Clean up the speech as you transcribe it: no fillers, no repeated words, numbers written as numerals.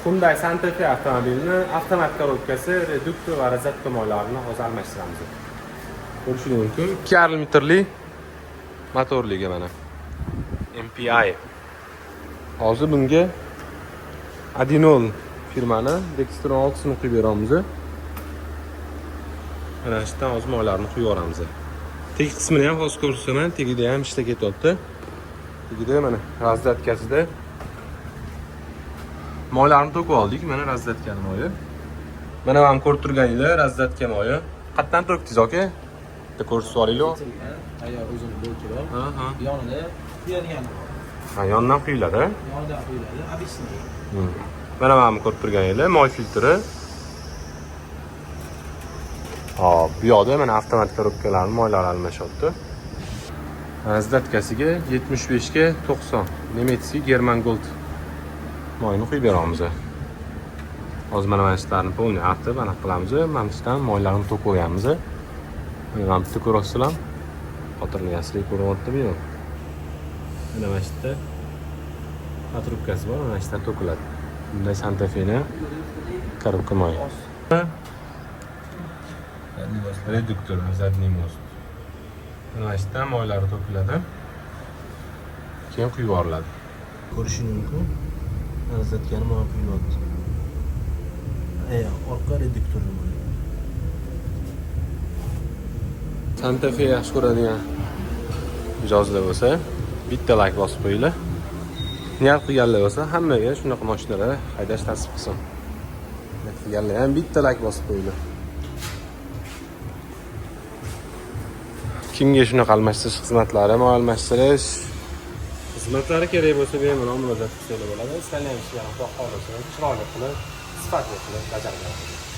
Hyundai Santa Fe avtomobilini avtomat korobkasi, reduktor va rozatka moylarini hozir almashtiramiz. Ko'rishingiz mumkin, 2,5 litrli motorligi mana. MPI. Hozir bunga Adinol firmani Dextron 6 sini quyib beramiz. Mana shu yerdan hozir moylarni quyib yuboramiz. Tegi qismini ham hozir ko'rsataman, tagida ham ishlar ketyapti. Tagida mana razdatkasida moylarni to'kib oldik, mana razdatkani moyi. Mana ham ko'rib turganinglar razdatka moyi. Qayerdan to'kdingiz, aka? Bitta ko'rsatib yuboringlar. Tayyor o'zini bo'lki bor. Ha, ha. Yonida quyadigani bor. Ha, yondan quyiladi. Yonidan quyiladi. Обычный. Mana bu ko'rib turganinglar moy filtri. Hop, bu yoqda mana avtomat korobkalarni moylari almashyapti. Razdatkasiga 75 ga 90 немецкий German Gold moyni quyib beramiz. Hozir mana shu ishlarni полный artib anaqa qilamiz. Mana shu yerdan moylarni to'kib qo'yamiz. Mana bu yerda ko'ryapsizlar. Xotirlayasizlar, ko'ryaptimi, yo'q? Mana shu yerda patrubkasi bor, mana shu yerdan to'kiladi. Bunday Santa Fe'ni korobka moyi. Reduktor, задний мост. Mana shu yerdan moylari to'kiladi. Keyin quyib yuboriladi. Ko'rishing mumkin. Rozetkani moy quyilyapti. Orqa reduktorni moyi. Santa Fe yaxshi ko'radigan mijozlar bo'lsa, bitta layk bosib qo'yinglar. Niyat qilganlar bo'lsa, hammaga shunaqa mashinalar haydash nasib qilsin. Niyat qilganlar ham bitta layk bosib qo'yinglar. Kimga shunaqa almashtirish xizmatlari, moy almashtirish xizmatlari kerak bo'lsa, bemalol murojaat qilsanglar bo'ladi. Istalgan ishlarni, Xudo xohlasa, chiroyli qilib, sifatli qilib bajarib beramiz.